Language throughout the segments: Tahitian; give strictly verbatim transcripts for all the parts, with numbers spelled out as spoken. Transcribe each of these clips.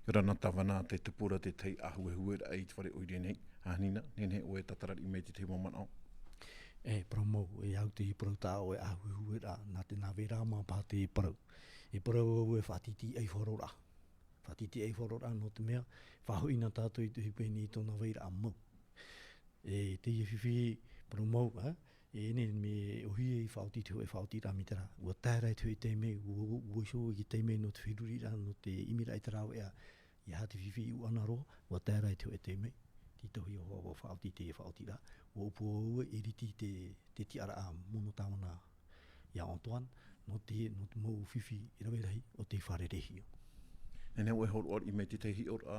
Rana Tāvana, te tupu ra tētahi ʻāhuehue raʻa i te fare ʻoire nei, a Nina, nehenehe ʻoe e tātarariʻi mai i tētahi mau manaʻo. E, parau mau, e au te parau tā ʻoe ʻāhuehueraʻa, nā te nā vera mā paha te parau. E parau au e faʻatītīʻaifaro raʻa. Faʻatītīʻaifaro raʻa nō te mea, faʻahoʻi na tātou i te ʻohipa nei i tōna vairaʻa mau. E, teie fifi, parau mau, ā, e, nehenehe mea ʻōhie i faʻaoti te hōʻē faʻaotiraʻa mai terā. ʻUa tae ra i te hōʻē taime, ʻua, ʻua, ʻua iho i te taime nō te feruriraʻa, nō te ʻimiraʻa i te rāveʻa, ʻeiaha te fifi i ʻūʻana roa, ʻua tae ra i te hōʻē taime, tītauhia hoʻi ʻua faʻaoti teie faʻaotiraʻa, ʻua ʻōpua au e ʻiriti i te, te tiʻaraʻa mono tāvana ia Antoine, nō te, nō te mau fifi e rave rahi ʻo tei fārereihia. Nehenehe ʻoe e hōroʻariʻi mai i tētahi hiʻoraʻa,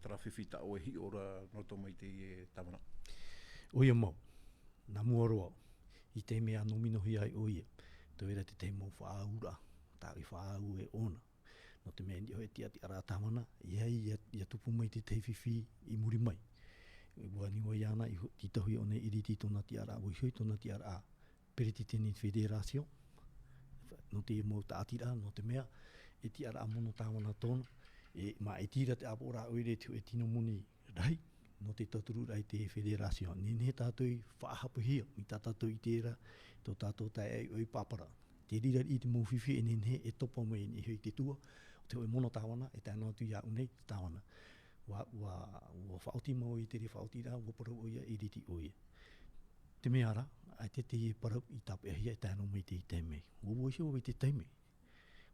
terā fifi tā ʻoe e hiʻo ra nō roto mai i teie tāvana? ʻOia mau, nā mua roa, i te mea ʻua nōminohia ai ʻoia, tē vai ra tētahi mau faʻaauraʻa, tāʻu i faʻaau e ʻōna. Nō te mea i niʻa iho i te tiʻaraʻa tāvana, ʻeiaha ia, ia tupu mai tētahi fifi i muri mai. ʻUa niua iāna, i ho-, tītauhia ʻōna e ʻiriti i tōna tiʻaraʻa, ʻua iho i tōna tiʻaraʻa, peretiteni fédération. Nō te mau tāʻatiraʻa, nō te mea, e tiʻaraʻa mono tāvana tōna, e, mā ʻaita rā te ʻāpoʻoraʻa ʻoire i te hōʻē tino moni rahi, nō te tauturu raʻa i te fédération. Nehenehe tātou i faʻahaʻapāpūhia, mai tā tātou i ʻite ra, tō tātou taeaʻe ʻoe i Papara. Te reira i te mau fifi e nehenehe e topa mai i niʻa iho i te tua, ʻo te hōʻē mono tāvana, e tae noa atu iāʻu nei, te tāvana. ʻUa, ʻua, ʻua faʻaoti mau i te reira faʻaotiraʻa, ʻua parau ʻoia, e ʻiriti ʻoia. Te mea ra, ʻaita teie parau i tāpeʻahia e tae noa mai i teie taime. ʻUa, ʻua iho i te taime.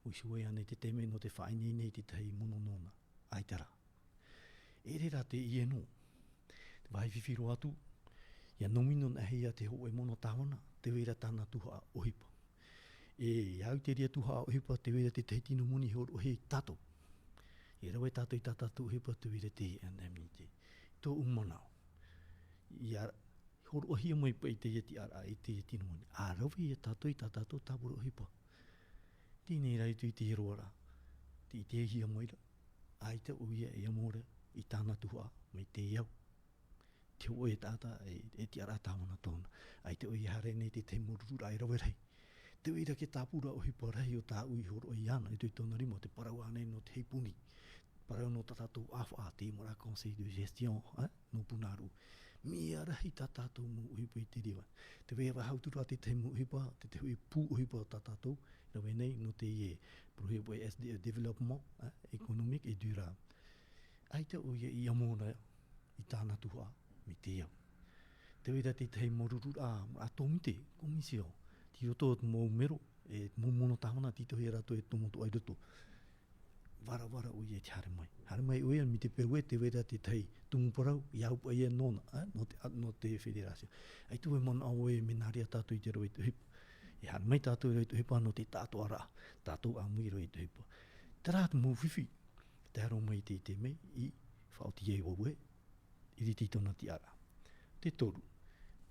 ʻUa iho ānei te taime nō te faʻaineine i tētahi mono nōna. ʻAita rā. E ʻere rā teie nō. Te vāhi fifi roa atu, ia nōmino nāhea te hōʻē mono tāvana, tē vai ra tāna tuhaʻa ʻohipa. E, ia au i te reira tuhaʻa ʻohipa, tē vai ra tētahi tino moni i hōroʻahia ia tātou. E rave tātou i tā tātou ʻohipa, tē vai ra te indemnité. Tōʻu manaʻo. Ia hōroʻahia mai paʻi teie tiʻaraʻa i teie tino moni. ʻA rave ia tātou i tā tātou tāpura ʻohipa. Teie nei rā atu i te roaraʻa. Tē ʻitehia mai ra. ʻAita ʻoia e amo ra i tāna tuhaʻa, mai te au. Te hōʻē taʻata, e, e tiʻaraʻa tāvana tōna. ʻAita ʻoia e haere nei i te tahi mau rururaʻa e rave rahi. Tē vai ra te tāpura ʻohipa rahi ʻo tāʻu i hōroʻa iāna, e tō tōna rima, te parau ānei nō te heipuni. Parau nō tā tātou ʻāfaʻa, te mau conseil de gestion, ā, nō Punaʻauia. Mea rahi tā tātou mau ʻohipa i te reira. Tē vai ra atu ra tētahi mau ʻohipa, te, te hōʻē pū ʻohipa tā tātou, rave nei, nō teie, projet pour S D E développement, ā, économique et durable. ʻAita ʻoia i amo ra i tāna tuhaʻa, mai te au. Tē vai ra tētahi mau rururaʻa, ā, tōmite, commission, tei roto o te mau mero, e, mau mono tāvana, tītauhia rātou e tomotoʻa i roto. Varavara ʻoia i te haere mai. Haere mai ʻoia, mai te peu ē, tē vai ra tētahi tumu parau, ia au paʻi ia nōna, ā, nō te, ā, nō te fédération. ʻAita ʻoe manaʻo ē, mea nā reira tātou i te rave i te ʻohipa. E haere mai tātou i te rave i te ʻohipa nō te taʻatoʻaraʻa, tātou ʻāmui i te rave i te ʻohipa. Terā te mau fifi, tae roa mai i te, i te mea, i faʻaoti ai vau ē, ʻiriti i tōna tiʻaraʻa. Te toru,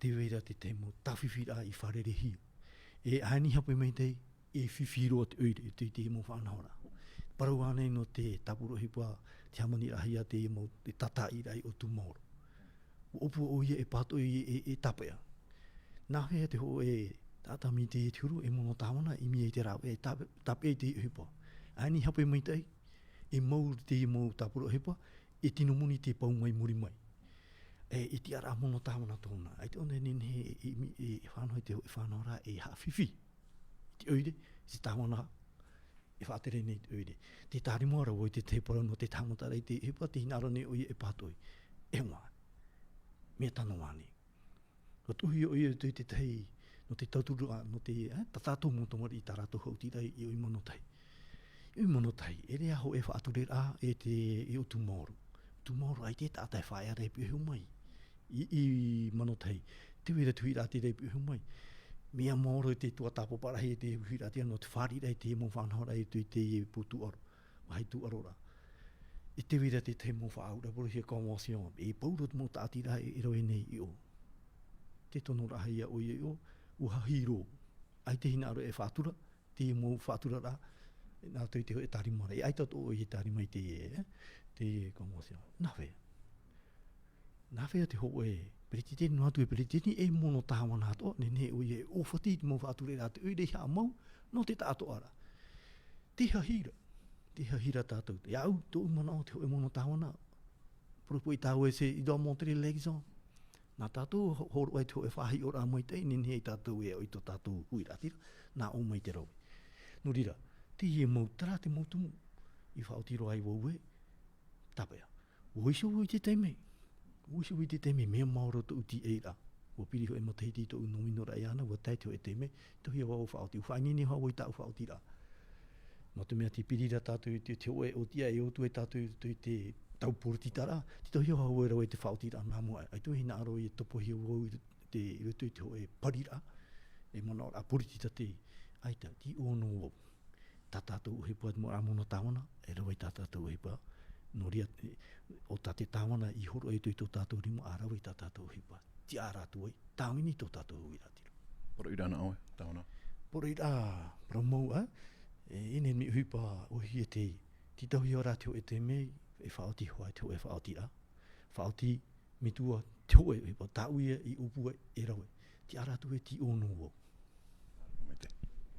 tē vai ra te tahi mau tāfifiraʻa i fārereihia. E ʻaita e hape maitaʻi, e fifi roa te ʻoire, e tō te mau faʻanahoraʻa. Parau ānei nō te tāpura ʻohipa, te hāmaniraʻahia te mau, te tātāʻiraʻa i ʻō tūmaoro. ʻUa ʻōpua ʻoia e pātoʻi e, e, e tāpeʻa. Nāhea te hōʻē taʻata mai te huru, e mono tāvana, i ʻimi ai te rāveʻa, e tāpe-, tāpeʻa i te ʻohipa. ʻAita e hape maitaʻi, e mau te mau tāpura ʻohipa, e tino moni te pau mai muri mai. E, e tiʻaraʻa mono tāvana tōna. ʻAita ʻōna e nehenehe e, e, e, e faʻanaho i te, e faʻanahoraʻa e haʻafifi. Te ʻoire, te tāvana, e faʻatere nei te ʻoire. Tē tārimu ra vau i te tahi parau nō te tāmataraʻa i te ʻohipa, tē hinaʻaro nei ʻoia e pātoʻi. E hoa. Mea tano ānei. ʻUa tuʻuhia ʻoia i te, te tahi, nō te tauturu, ā, nō te, ā, tā tātou mau tamariʻi, tā rātou haʻutiraʻa i, i Manotahi. I Manotahi, e ʻere ā hōʻē faʻatureraʻa e te, i ʻō tūmaoro. Tūmaoro ʻaita e taʻata e faʻaea ra e piʻohia mai. I, i Manotahi, tē vai ra te huiraʻatira e piʻohia mai. Mea maoro te tuatāpaparaʻa e te huiraʻatira nō te fāriʻiraʻa i te mau faʻanahoraʻa i te, i te pū tūʻaro. Vāhi tūʻaroraʻa. E tē vai ra te tahi mau faʻaauraʻa, parauhia convention, e pauroa te mau tāʻatiraʻa e, e rave nei i ʻō. Te tonoraʻahia ʻoia i ʻō, ʻua hahi roa. ʻAita e hinaʻaro e faʻatura, te mau faʻaturaraʻa, nā roto i te hōʻē tārimaraʻa. E ʻaita atoʻa ʻoia e tārima i te, e, te convention. Nāhea? Nāhea te hōʻē peretiteni, noa atu e peretiteni, e mono tāvana atoʻa, nehenehe ʻoia e ʻōfati i te mau faʻatureraʻa a te ʻoire i haʻamau, nō te taʻatoʻaraʻa. Te hahi ra. Te hahira tātou. E au, tōʻu manaʻo te hōʻē mono tāvana. Poropoʻi tāua e se, il doit montrer l'exemple. Nā tātou ho-, hōroʻa i te hōʻē faʻahiʻoraʻa maitaʻi, nehenehe ai tātou e ʻoi tō tātou huiraʻatira, nā ʻō mai te rave. Nō reira, teie mau, terā te mau tumu, i faʻaoti roa ai vau ē, tāpeʻa. ʻUa iho vau i te taime. ʻUa iho vau i te taime, mea maoro tōʻu tīaʻiraʻa. ʻUa piri hōʻē matahiti i tōʻu nōminoraʻa iāna, ʻua tae te hōʻē taime, titohia vau faʻaoti, ʻua faʻaineine hoʻi vau i tāʻu faʻaotiraʻa. Nō te mea tē piri ra tātou i te, te hōʻē ʻōtiʻa e ʻō atu ai tātou i te, te tau poritita ra, titohia hoʻi vau e rave i te faʻaotiraʻa nā mua. ʻAita e hinaʻaro e topohia vau i te, i roto i te hōʻē pariraʻa, e manaʻoraʻa poritita te, ʻaita, tei ʻō noa vau. Tā tātou ʻohipa, te mau mono tāvana, e rave i tā tātou ʻohipa. Nō reira, e, ʻo tā te tāvana i hōroʻa i tō, i tō tātou rima, ʻa rave i tā tātou ʻohipa. Tiʻa atu ai, tāvini tō tātou huiraʻatira. Poroʻi ra ana ʻoe, tāvana. Poroʻi ra, parau mau, ā? E, ʻinei mea ʻohipa, ʻōhie te, titohia ra te hōʻē taime, e faʻaoti hoʻi te hōʻē faʻaotiraʻa. Faʻaoti, metua, te hōʻē, e pa-, tāʻu ia i ʻōpua e rave. Tiʻa atu e tei ʻō noa vau.